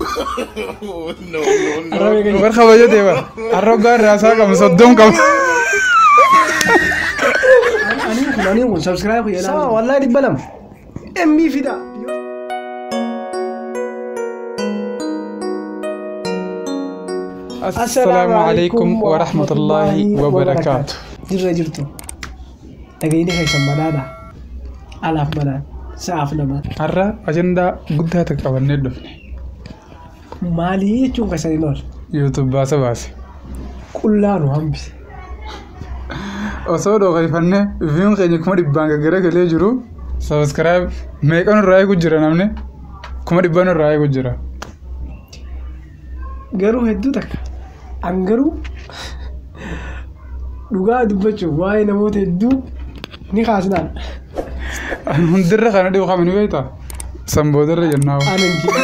No, no, no. Arra meeqa Bar kabajatee bar. Har'a hoggaa irraa isaa qabna 30 qabna. Aniin kun subscribe kiyya ilaalu. Wallahi 200. MB fida. Assalaamu alaikum wa rahmatullahi wa barakaatu. Jirra jirtu. Dhagayni keessan banaadha. Alaaf banaan. Sa'aaf namaan. Har'a ajandaa guddaa tokko qabannee dhufne. Maalii jechuun keessan hin oolu. YouTube baasa baase. Qullaa nu hambise. Osoo dhoofannee viyuun keenya 100,000 gaggara galee jiru subscribe meeqa nurraa eegu jira namni 100,000 nurraa eegu jira. Garuu hedduu takka. An garuu dhugaa dubbachuuf waa'ee namoota hedduu ni kaasnaan. Hundirra kana dhibu kamini beektaa? Sanboodarra jennaa. Anan jibba.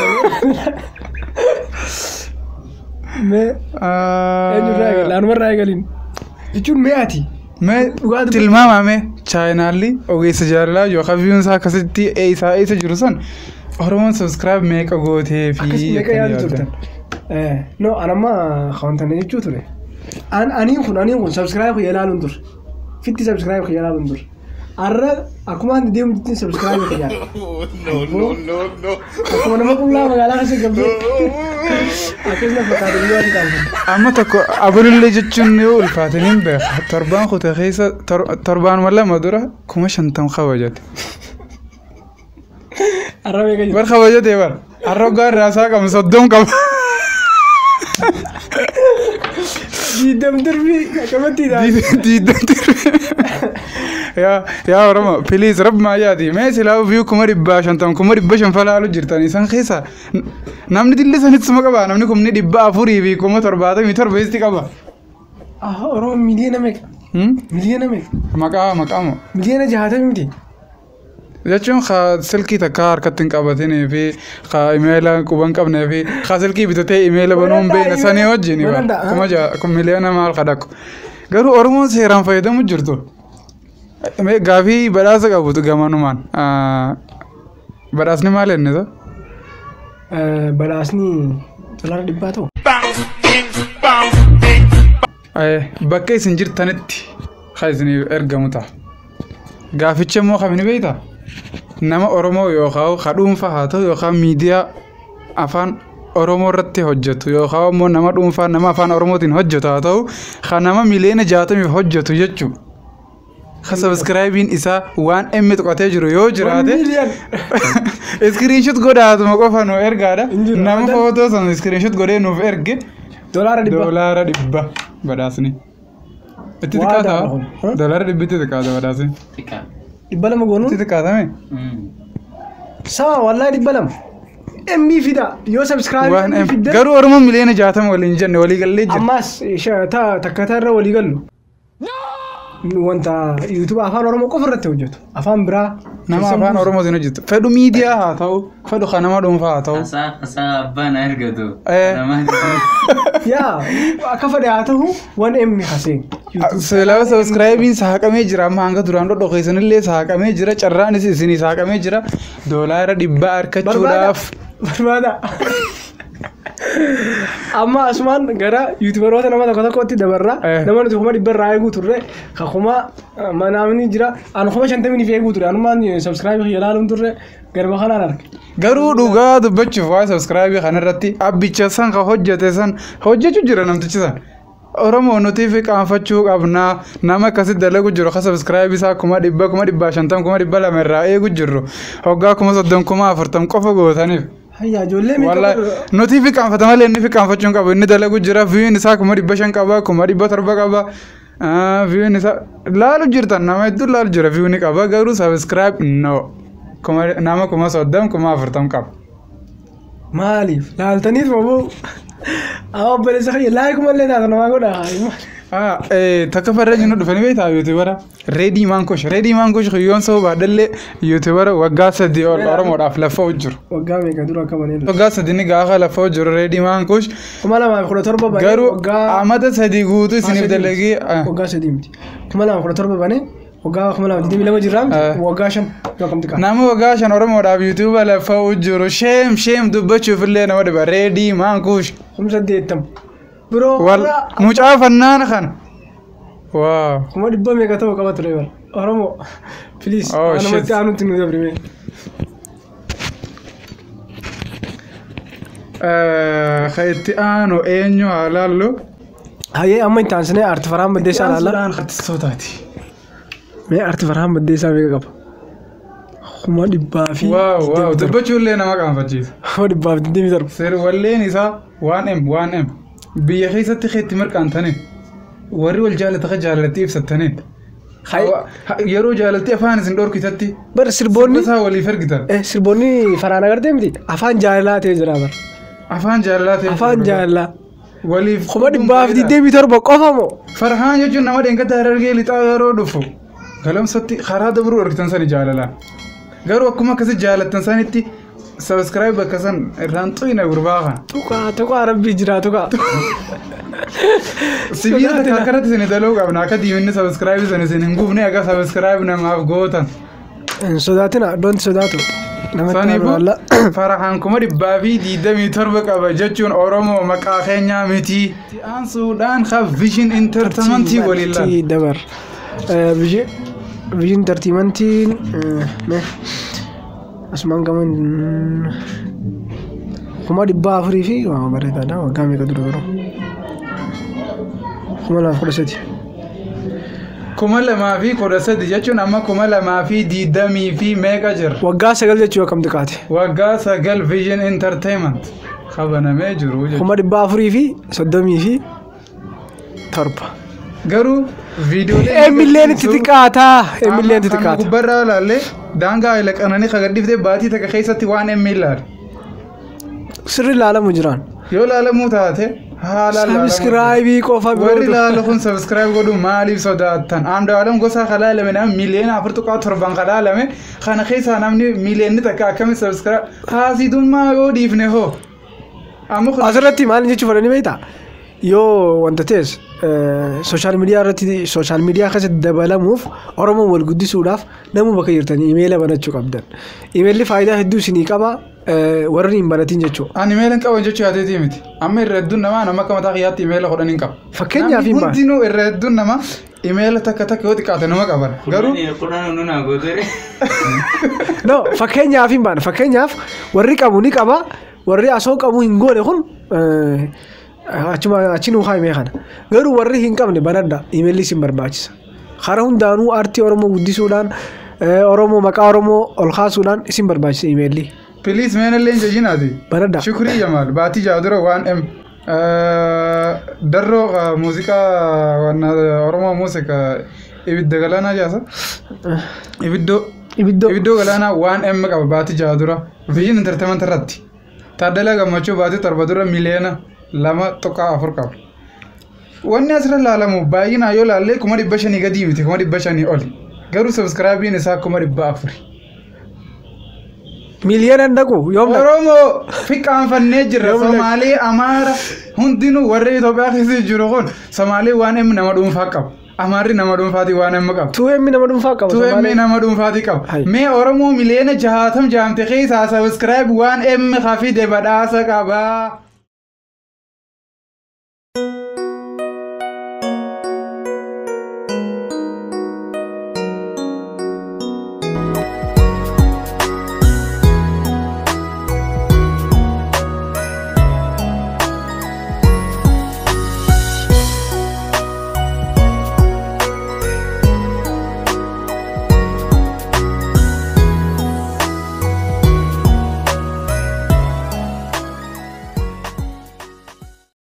Mee eenyurraa eegalla? Anumarraa eegalin. Jechuun mee ati? Mee Dhugaa dubbachuuf. Tilmaama mee chaayinaalli ogeessa jaalalaa yookaan viyuun isaa akkasitti eessaa eessa jiru san Oromoon subscribe meeqa gootee fi Akkas meeqa yaadu turtan? No, anamma wanta jechuu ture. Aniin kun subscribe kiyya ilaaluun ture. Fitti subscribe kiyya ilaaluun ture. Har'a akkuma ani deemtutti subscribe kiyya. No, no, no, no. Akkuma nama qullaa magaalaa keessa gabbee. Akkas na fakkaata biyya waan qabu. Amma tokko abalullee jechuun yoo ulfaate niin beeka. Torbaan kute keessa torbaanuma lama dura 50,000 kabajate. Har'a meeqa jiru? Bar kabajatee bar. Har'a hoggaa irraa isaa qabna 30 qaba. Diidam dirbii akkamatti ilaalu? Diidam dirbii. Yaa Oromoo please rabbi maa yaadi mee silaa view 550,000 500,000 falaalu jirtan isaan keessa namni dilli sanitti suma qaba namni 477,000 isti qaba. Oromoo miliyoona meeqa? Miliyoona meeqa? Maqaa maqaa moo? Miliyoona 60 miti. Jechuun silkii takka harkatti hin qabatinii fi imeela quba hin qabnee fi silkii bitatee imeela banuu hin beekne sanii wajjin kuma miliyoona maal kadhaqu. Garuu Oromoon seeraan fayyadamu jirtu. Gaafii badhaasa qabutu gamanumaan. Badhaasni maal inni ta'u? Badhaasni $100 ta'u. Bakka isin jirtanitti kan isiniif ergamu ta'a. Gaaficha immoo kamini beektaa? Nama Oromoo yookaan ka dhuunfaa haa ta'u yookaan miidiyaa afaan Oromoo irratti hojjetu yookaan immoo nama dhuunfaa nama afaan Oromootiin hojjetu haa ta'u kan nama miliyoona 60 hojjetu jechuudha. Ka subscribe-iin isaa waan emmi tuqatee jiru yoo jiraate screenshot godhaatuma qofa nu ergaadha. Nama footoo sana screenshot godhee nuuf erge $100. $100 badhaasni. Itti xiqqaata? $100 itti xiqqaata badhaasni. 200 goonuun? Itti xiqqaatame? Sawa wallahi 200. MB fida yoo subscribe fiddan. Garuu Oromoon miliyoona 60 waliin jenne walii gallee jira. Ammas takka irra walii gallu. Wanta YouTube afaan Oromoo qofa irratti hojjetu. Afaan biraa. Nama afaan Oromootiin hojjetu. Fedhu miidiyaa haa ta'u, fedhu kan nama dhuunfaa haa ta'u. Hasaa abbaan argatu. Yaa akka fedhe haa ta'u waan emmi haseen. Silaa subscribe-iin saaqamee jira amma hanga duraan dhodhokeessanillee saaqamee jira carraanis isinii saaqamee jira $100 argachuudhaaf. Barbaada. Amma asumaan gara yuutubaroota nama tokko tokkotti dabarra. Nama nuti 100,000 irraa eeguu turre ka kuma manaamni jira. An 50,000 eeguu ture. Anumaan subscribe kiyya ilaaluun turre garba kanaan arge. Garuu dhugaa dubbachuuf waa'ee subscribe kanarratti abbicha san ka hojjete san hojjechuu jira namtichi san. Oromoo nuti fi qaanfachuu qabnaa nama akkasitti dalagu jiru ka subscribe isaa 100,000 150,000 200,000 irraa eegu jirru hoggaa 30,000 40,000 qofa gootaniif. Hayyaa ijoollee meeqa? Wallahi nuti fi qaanfata malee inni fi qaanfachuu hin qabu inni dalagu jira viyuun isaa 500,000 qaba 700,000 qaba viyuun isaa laalu jirtan nama hedduu laalu jira viyuun qaba garuu subscribe no nama 30,000 40,000 qaba. Maaliif laaltaniif moo amma obboleessa kiyya laayikuma illee taata namaa godha. Takka farra jennu dhufanii beektaa yuutubara Reedii Maankosh Reedii Maankosh yoon saba baadhallee yuutubara waggaa 3 ol Oromoodhaaf lafa jiru. Waggaa meeqa dura akka banee? Waggaa 3 ni gaafa lafa jiru Reedii Maankosh. 2017 banee. Garuu amata 3 guutuu isiniif dalagee. Waggaa 3 miti. 2017 banee Waggaa 2022 jirraa miti? Waggaa 5 yoo akkam xiqqaate. Nama waggaa 5 Oromoodhaaf YouTube lafa'uu jiru shame shame dubbachuuf illee nama dhiba reedii maankuush. 80,000. Biroo Wal mucaa fannaana kana. Waaw. 100,000 meeqa ta'uu qaba ture bara. Oromoo please Oh, shit. anumatti aanutti nu dabrime. Ka itti aanu eenyu haa laallu? Hayyee amma itti aansinee Aarti Farhaan Baddeessaa ilaalla. Aansuudhaan artistootaati. Mee Aarti Farhaan Baddeessaa meeqa qaba? 127,000. Waaw waaw dubbachuu illee nama qaanfachiisa. 127,000. Sirwalleen isaa 1M 1M biyya keessatti keetti mirqaantaniin warri wal jaalata ka jaalalatti ibsattaniin yeroo jaalalti afaan isin dhorkitatti Bar sirboonni isaa waliif ergitan. Sirboonni Farhaan agartee miti afaan jaalalaa ta'ee jira bar. Afaan jaalalaa ta'e. Afaan jaalalaa. Waliif 127,000 qofa moo? Farhaan jechuun nama dheengadda Harargee lixaa yeroo dhufu galamsatti karaa dabruu argitan sani jaalalaan. Garuu akkuma akkasi jaalattan sanitti subscribe bakka san irraan xuyina gurbaa kana. Tuqaa tuqaa rabbii jira tuqaa. Sibiila takka akkanatti isin daluu qabna akka diiminni subscribe san isin hin gubne akka subscribe namaaf gootan. Hin sodaatina don't sodaatu. Namatti Saniifuu alla. Farhaan 127,000 qaba jechuun Oromoo maqaa keenyaa miti. Aansuudhaan ka Vision Entertainmentii waliin laala. Dabar. Vision Entertainmentiin mee asumaan qaban 400,000 fi waa bareedaadha waggaa meeqa dura garuu 2013. 2013 jechuun amma 2020 fi meeqa jira? Waggaa 9 jechuu akkam xiqqaate. Waggaa 9 Vision Entertainment kabanamee jiru jechuudha. 437,000. Garuu viidiyoolee Emilleen itti xiqqaataa. Emilleen itti Kan xiqqaata. gubbarraa ilaalle daangaa ila qananii kagadhiftee baatii takka keessatti waan emmi ilaale. Sirri ilaalamu jiraan. Yoo ilaalamuu taate haala ilaalamuu. Subscribe qofa Warri biroo. ilaalu kun subscribe godhu maaliif sodaattan? Andu'aalem gosa kalaalame nama miliyoona 4.7 kalaalame kana keessaa namni miliyoonni takka akkamitti subscribe haasidummaa yoo dhiifne hoo? Amma kun Asirratti maal jechuu fedhanii beektaa? Yoo wanta ta'es social media irratti social media keessatti dabalamuuf Oromoon wal guddisuudhaaf namuu bakka jirtan imeela banachuu qabdan. Imeelli faayidaa hedduu isinii qaba warri hin banatin jechuudha. Ani imeela hin qaban jechuu yaateetii miti. Amma irra hedduun namaa nama akka mataa kiyyaatti imeela 10 hin qabu. Fakkeenyaaf hin baane. Hundinuu irra hedduun nama imeela takka takka yoo xiqqaate nama qaban. Garuu 10 nu naa gootere. No fakkeenyaaf hin baane fakkeenyaaf warri qabu ni qaba warri asoo qabu hin goone kun achuma achi nuu kaa'ime kana. Garuu warri hin qabne banadha imeelli isin barbaachisa. Karaa hundaanuu aartii Oromoo guddisuudhaan Oromoo maqaa Oromoo ol kaasuudhaan isin barbaachisa imeelli. Please meenallee hin jejinaati. Banadha. Shukrii Jamaal baatii ja'a dura waan M darroo muuziqaa waan Oromoo muuziqaa ibidda galaanaa jaasa. Ibiddoo Ibiddoo. Ibiddoo galaanaa waan M qaba baatii ja'a dura Vision Entertainment irratti. Taaddalaa Gammachuu baatii 7 dura miliyoona 2.4 qaba. Wanni asirra ilaalamu baay'inaan yoo ilaalle 500,000 gadii miti 500,000 oli. Garuu subscribe isaa 400,000. Miliyoona hin dhaqu yoom dhaqa? Oromoo fiqqaanfannee jirra. Yoom dhaqa? Somaalee, Amaara hundinuu warri Itoophiyaa keessa jiru kun Somaalee waan M nama dhuunfaa qaba. Amaarri nama dhuunfaatii waan M qaba. 2M nama dhuunfaa qaba. 2M Somaalee. nama dhuunfaatii qaba. Hai. Mee Oromoo miliyoona 60 jaamte keessaa subscribe waan M hafide badhaasa qaba.